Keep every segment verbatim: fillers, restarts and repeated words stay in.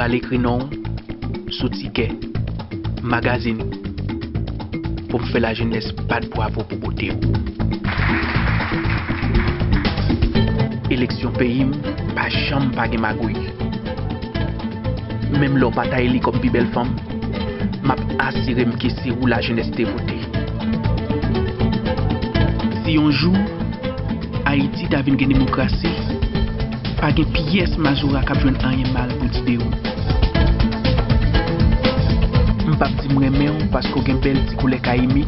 Al ekri non w sou tikè, magazin ou, pou m fè lajenès bat bwavo pou bote w. Eleksyon peyi m pa janm pa gen magouy. Menm lè w pa ta eli kòm pi bèl fanm, m ap asire m ke se ou lajenès te vote. Si yon jou Ayiti ta vin gen demokrasi, pa gen pyès mazora k ap jwenn anyen mal pou di de ou. M p ap di m renmen w paske w gen bèl ti koulè kayimik.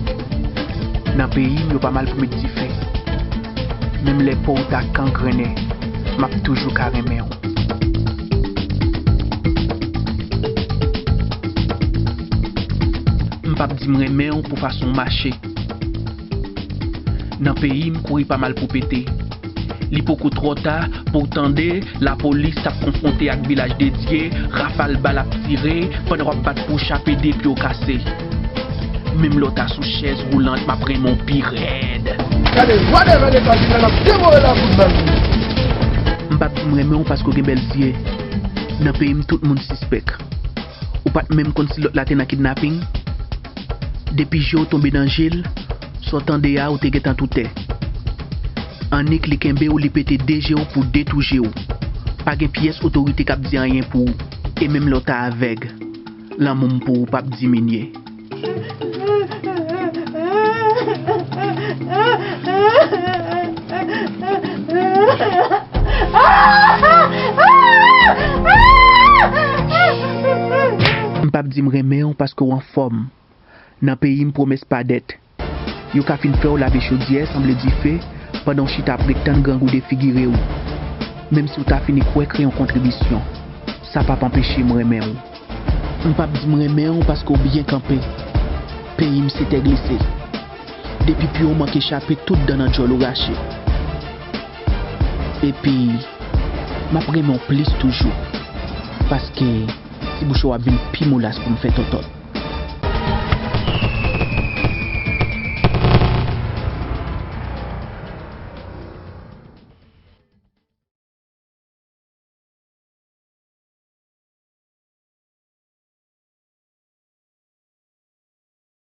Nan peyi m, yo pa mal pou met dife. Menm lè po w ta kangrennen, m ap toujou ka renmen w. M p ap di m renmen w pou fason w mache. Nan peyi m, kouri pa mal pou pete. Li poko twò ta pou w tande lapolis t ap konfwonte ak Vilaj de Dye, rafal bal ap tire, pandan w ap bat pou w chape de pye w kase. Menm lè w ta sou chèz woulant, m ap renmen w pi rèd. Gade, whatever the case, m ap devore l a kout bal. M p ap di m renmen w paske w gen bèl zye. Nan peyi m, tout moun sispèk. Ou pa t menm konn si lòt la te nan kidnaping? Depi je w tonbe nan je l, sa w tande a, ou te gentan toutè. Annik li kenbe w, li pete de je w pou de tou je w. Pa gen pyès otorite k ap di anyen pou ou. E menm lè w ta avèg, lanmou m pou ou p ap diminye. M p ap di m renmen w paske w anfòm. Nan peyi m, pwomès pa dèt. Yo ka fin fè w lave chodyè, sanble dife, pandan w chita ap ret tann grangou defigire w. Menm si w ta fini kwè kreyon kontribisyon, sa p ap anpeche m renmen w. M p ap di m renmen w paske w byen kanpe. Peyi m se tè glise. Depi pye w manke chape, tout dan nan djòl ou rache. Epi, m ap renmen w plis toujou. Paske, ti bouch ou ap vin pi molas pou m fè tòtòt.